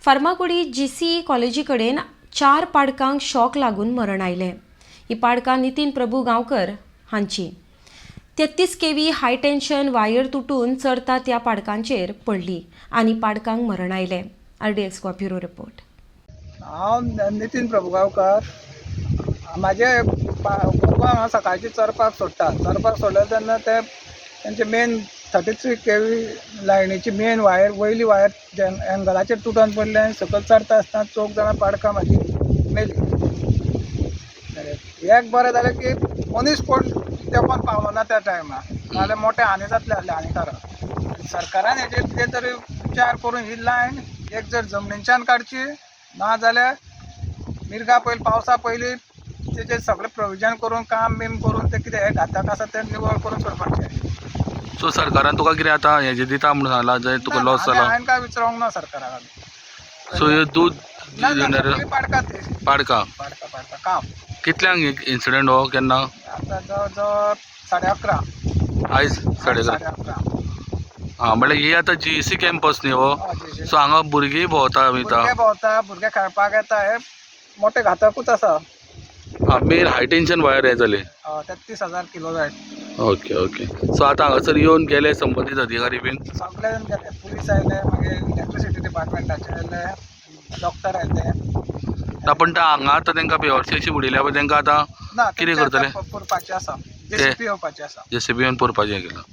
फार्मागुडी जीसीई कॉलेजी कडेन 4 पाडकांक शॉक लागून मरण आयलें. ही पाडकां नितीन प्रभू गांवकर हांची. 33 केव्ही हाय टेन्शन वायर तुटून चरता त्या पाडकांचेर पडली आनी पाडकांक मरण आयलें. RDX Goa, bureau report. हांव नितीन प्रभुगांवकर. म्हाजे गोरवां हांव सकाळची चरपाक सोडटा. चरपाक सोडले तेन्ना ते तेंचे मेन 33 केवी लायनीची मेन वायर, वयली वायर एंगलाचेर तुटोन पडली आनी सकयल चरता आसतना चौग जाणां पाडकां म्हाजी मेली. एक बरें जालें की मनीस कोण तेंपोन पावलो ना त्या टायमार, नाजाल्यार मोठे हानी जातले आसले, हानिकारक. सरकारान हेजेर कितें तरी विचार करून ही लायन एक जर जमनीच्यान काडची, ना जाल्यार मिर्गा पयलीं, पावसा पयलीं तेजेर सगळें प्रोविजन करून, काम बीम करून तें कितें हें घातक आसा तें निवळ करून सोडपाचें. सो सरकारान तुका कितें आतां हेजें दिता म्हणून सांगलां जंय तुका लॉस जाला? हांवें काय विचारूंक ना सरकाराक. सो हे दूद ना ना. घेणारे सगळीं पाडकां ती. पाडकां. पाडकां, पाडकां काम. कितल्यांक इन्सिडंट हो, केन्ना? आतां जवळ जवळ 11:30. आयज 11:30? 11:30. आं, म्हणल्यार ही आतां जीईसी कॅम्पस न्ही हो? हय, जी. सो हांगा भुरगीं भोंवता वयता. भुरगे भोंवता, भुरगे खेळपाक येता. हे मोठे घातकूच आसा. आं, मेन हाय टेन्शन वायर हें जालें. 33,000 किलो जाय. ओके ओके सो आतां हांगासर येवन गेले संबंदीत अधिकारी बीन? सगळे जाण गेले. पुलीस आयले, मागीर इलेक्ट्रिसिटी डिपार्टमेंटाचे आयले, डॉक्टर आयले. ना, पण ते हांगा आतां तांकां बेवर्शी अशी उडयल्या पळय, तांकां आतां ना. कितें करतले? पुरपाचें आसा, जेसीबी येवपाचें आसा. जेसीबी येवन पुरपाचें केलां.